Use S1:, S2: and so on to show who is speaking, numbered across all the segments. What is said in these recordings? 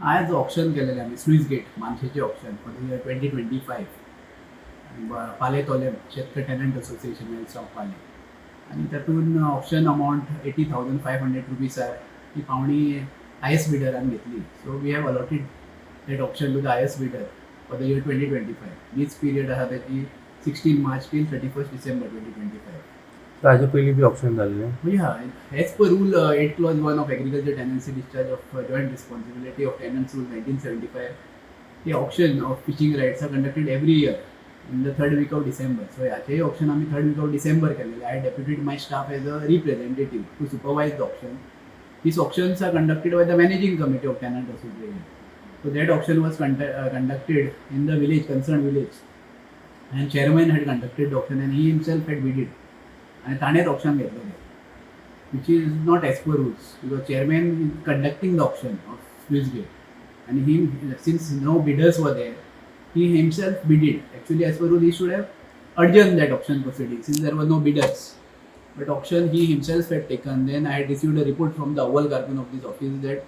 S1: आयज ऑक्शन केलेलें आमी, स्लूज गेट मानशेचें auction for the year 2025, Pale तोलेम शेतकर टेनंट असोसिएशन of पाले. आनी तातूंत auction amount ₹80,500 आहा. ती पावणी हायस्ट बिडरान घेतली, so we have allotted that auction to the highest bidder for the year 2025. Lease period आहा त्याची 16 March till 31st December 2025.
S2: हाजे पयलीं बी ऑक्शन जाल्लें?
S1: Yeah, as per rule 8 clause 1 of Agriculture Tenancy Discharge of Joint Responsibility of Tenants Rule 1975, the auction of fishing rights are conducted every year in the third week of December. So ह्याचेय auction आमी third week of December केलेले. I deputed my staff as a representative to supervise the auction. These auctions are conducted by the managing committee of tenant association. So that auction was conducted in the village, concerned village. And chairman had conducted the auction and he himself had bidded. आणि ताणेच auction घेतलेलें, which is not as per rules, because chairman is conducting the auction of sluice gate and he, since no bidders were there, he himself bidded. Actually, as per rule, he should have adjourned that auction proceeding since there were no bidders, but auction he himself had taken. Then I had received a report from the अव्वल कारकून of this office that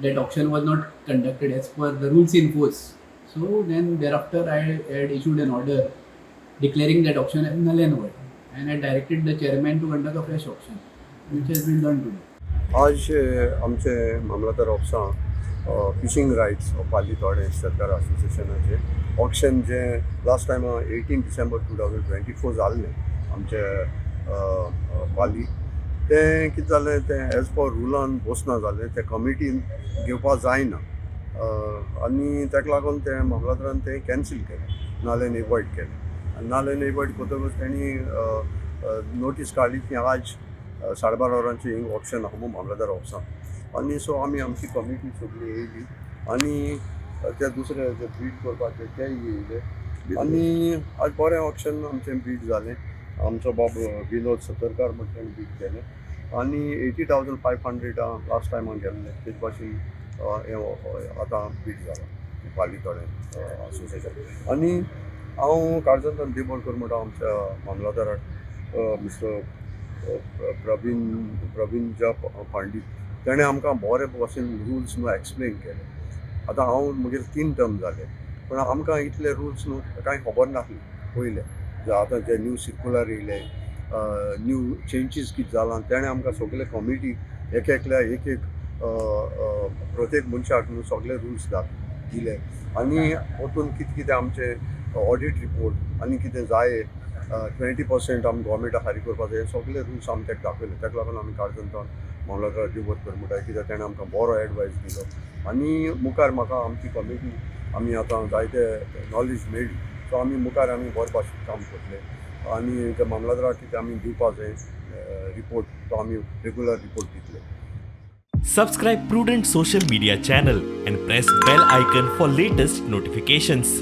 S1: that auction was not conducted as per the rules in force. So then thereafter I had issued an order declaring that auction as null and void and I directed the chairman to conduct a fresh auction, which has been done today.
S3: आज आमचे मामलादार ऑफिसां fishing rights of पाली तोडें शेतकार असोसिएशनाचे auction जे last time 18 December 2024 जाल्लें आमचे पाली, तें कितें जालें, तें एज पर रुलान बसना जालें. तें कमिटीन घेवपा जायना आनी ताका लागून तें मामलादारान तें कॅन्सील केलें, नल एंड वॉयड केलें. आनी नल एंड वॉयड करतकच तेणी नोटीस काडली की आज 12:30 वरांची हिंग ऑक्शन आहा म्हूण मामलेदार ऑफिसान. आनी सो आमी आमची कमिटी सगळी येयली आनी ते दुसरे जे बीड करपाचे तेय येयले आनी आज बरें ऑक्शन आमचें बीड जालें. आमचो बाब विनोद सतरकार म्हण तेणें बीड केलें आनी 80,500 लास्ट टायमाक गेल्ले, तेज भाशेन हें आतां बीड जालां पाली तोडें असोसिएशन. आनी हांव काळजांतल्यान देवबोर म्हणटा आमच्या मामलादाराक, मिस्टर प्रवीण जा पंडित. तेणें आमकां बरे भाशेन रुल्स न्हू एक्सप्लेन केले. आतां हांव म्हगेले तीन टर्म जाले, पूण आमकां इतले रुल्स न्हू कांय खबर नासली पयले. जे आतां जे न्यू सिर्कुलर येयले, न्यू चेंजीस कितें जालां, तेणें आमकां सगले कमिटी एक एकल्या एक एक प्रत्येक मनशाक न्हू सगले रुल्स दिले. आनी वतून कितें कितें आमचे ऑडीट रिपोर्ट आनी कितें जाय, 20% आमी गोवोरमेंटा फारीक करपाक जाय, हे सगले रुल्स आमी ताका दाखयले. ताका लागून आमी काळजांतल्यान मामलादार देवबोर कर म्हणटा, कित्याक तेणें आमकां बरो एडवायस दिलो. आनी मुखार म्हाका आमची कमिटी आमी आतां जायते नॉलेज मेळ्ळी, सो आमी मुखार आमी बरे भाशेन काम करतले. आनी त्या मामलादाराक कितें आमी दिवपा जाय रिपोर्ट, तो आमी रेगुलर रिपोर्ट दितले.
S4: Subscribe Prudent Social Media channel and press bell icon for latest notifications.